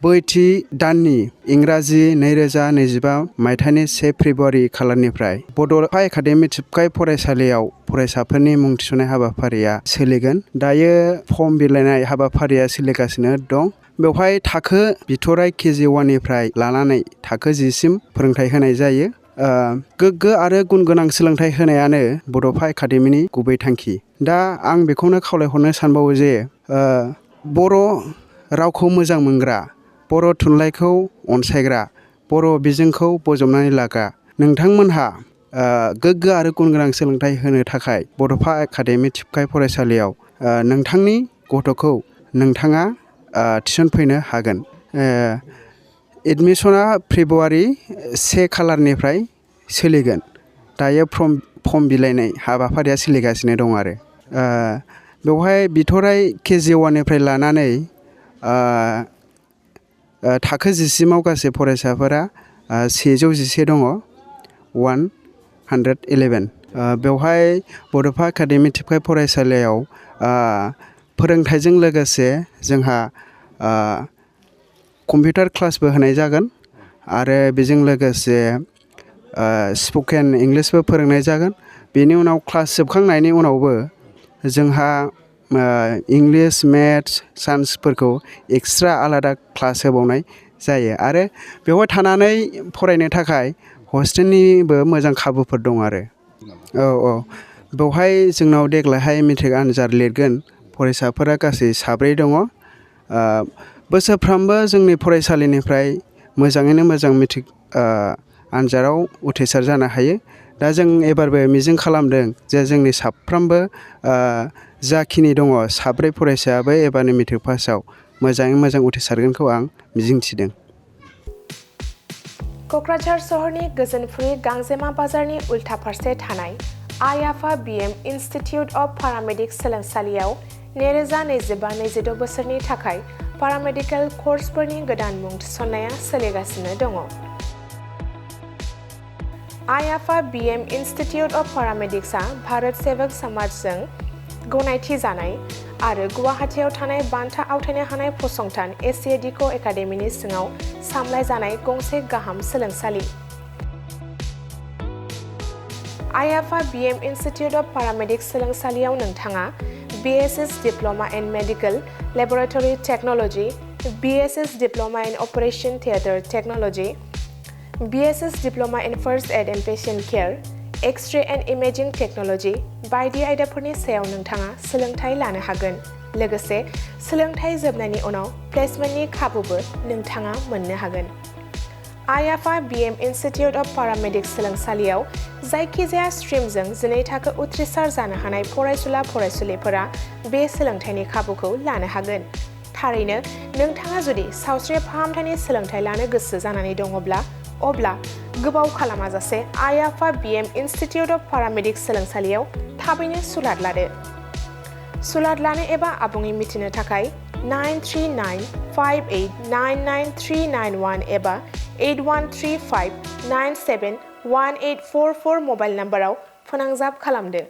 बैथि दाननि इंराजि 2025 मायथाइनि 1 फेब्रुवारि खालारनिफ्राय बड'फा एकाडेमि थिपकाय फरायसालियाव फरायसाफोरनि मुं थिसननाय हाबाफारिया सोलिगोन। दायो फर्म बिलाइनाय हाबाफारिया सोलिगासिनो दं। बेवहाय थाखो बिथराय KG 1 निफ्राय लानानै थाखो 10 सिम फोरोंथाइ होनाय जायो। गोग्गो आरो गुन गोनां सोलोंथाइ होनायानो बड'फा एकाडेमिनि गुबै थांखि। दा आं बेखौनो खावलायहरनो सानबावो जे बर' रावखौ मोजां मोनग्रा, बर' थुनलाइखौ अनसायग्रा, बर' बिजोंखौ बजबनानै लाग्रा नोंथांमोनहा गोग्गो आरो गुन गोनां सोलोंथाइ होनो थाखाय बड'फा एकाडेमि थिपकाय फरायसालियाव नोंथांनि गथ'खौ नोंथाङा थिसनफैनो हागोन। एडमिसना फेब्रुवारि 1 खालारनिफ्राय सोलिगोन। दायो फर्म बिलाइनाय हाबाफारिया सोलिगासिनो दं आरो बेवहाय बिथराय KG 1 निफ्राय लानानै थाखो 10 सिमाव गासै फरायसाफोरा 111 दङ। 111 बेवहाय बड'फा एकाडेमि थिपकाय फरायसालियाव फोरोंथाइजों लोगोसे जोंहा कम्पिउटार क्लासबो होनाय जागोन आरो बेजों लोगोसे स्पकेन इंलिसबो फोरोंनाय जागोन। बेनि उनाव क्लास जोबखांनायनि उनावबो जोंहा इंलिस, मेथ्स, साइन्सफोरखौ एक्सट्रा आलादा क्लास होबावनाय जायो आरो बेवहाय थानानै फरायनो थाखाय हस्टेलनिबो मोजां खाबुफोर दं आरो बेवहाय जोंनाव देग्लायहाय मेट्रिक आनजाद लिरगोन फरायसाफोरा गासै 7 दङ। बोसोरफ्रामबो जोंनि फरायसालिनिफ्राय मोजाङैनो मोजां मेट्रिक आनजादाव उथ्रिसार जानो हायो। दा जों एबारबो मिजिं खालामदों जे जोंनि साफ्रोमबो जाखिनि दङ 7 फरायसायाबो एबारनि मेट्रिक पासआव मोजाङै मोजां उथ्रिसारगोनखौ आं मिजिंथिदों। क'क्राझार सहरनि गोजोनफुरि गांजेमा बाजारनि उल्था फारसे थानाय आइ आफा BM इनस्टिट्युट अफ पारामेडिक्स सोलोंसालियाव 2025-26 बोसोरनि थाखाय पारामेडिकेल कर्सफोरनि गोदान मुं थिसननाया सोलिगासिनो दङ। आइ आफा BM इनस्टिट्युट अफ पारामेडिक्सआ भारत सेवक समाजजों गनायथि जानाय आरो गुवाहाटीआव थानाय बान्था आवथायनो हानाय फसंथान ACADIC एकाडेमिनि सिङाव सामलायजानाय गंसे गाहाम सोलोंसालि। आइ आफा BM इनस्टिट्युट अफ पारामेडिक्स सोलोंसालियाव नोंथाङा BSS diploma in medical laboratory technology, BSS diploma in operation theatre technology, BSS diploma in first aid and patient care, x-ray and imaging technology बायदि आयदाफोरनि सायाव नोंथाङा सोलोंथाइ लानो हागोन। लोगोसे सोलोंथाइ जोबनायनि उनाव प्लेसमेन्टनि खाबुबो नोंथाङा मोननो हागोन। आइ आफा BM इनस्टिट्युट अफ पारामेडिक्स सोलोंसालियाव जायखिजाया स्ट्रिमजों 12 थाखो उथ्रिसार जानो हानाय फरायसुला-फरायसुलिफोरा बे सोलोंथाइनि खाबुखौ लानो हागोन। थारैनो नोंथाङा जुदि सावस्रि फाहामथायनि सोलोंथाइ लानो गोसो जानानै दङब्ला अब्ला गोबाव खालामाजासे आइ आफा BM इनस्टिट्युट अफ पारामेडिक्स सोलोंसालियाव थाबैनो सुलाद लादो। सुलाद लानो एबा आबुङै मिथिनो थाखाय 9395899391 एबा 8135971844 मबाइल नाम्बाराव फोनांजाब खालामदो।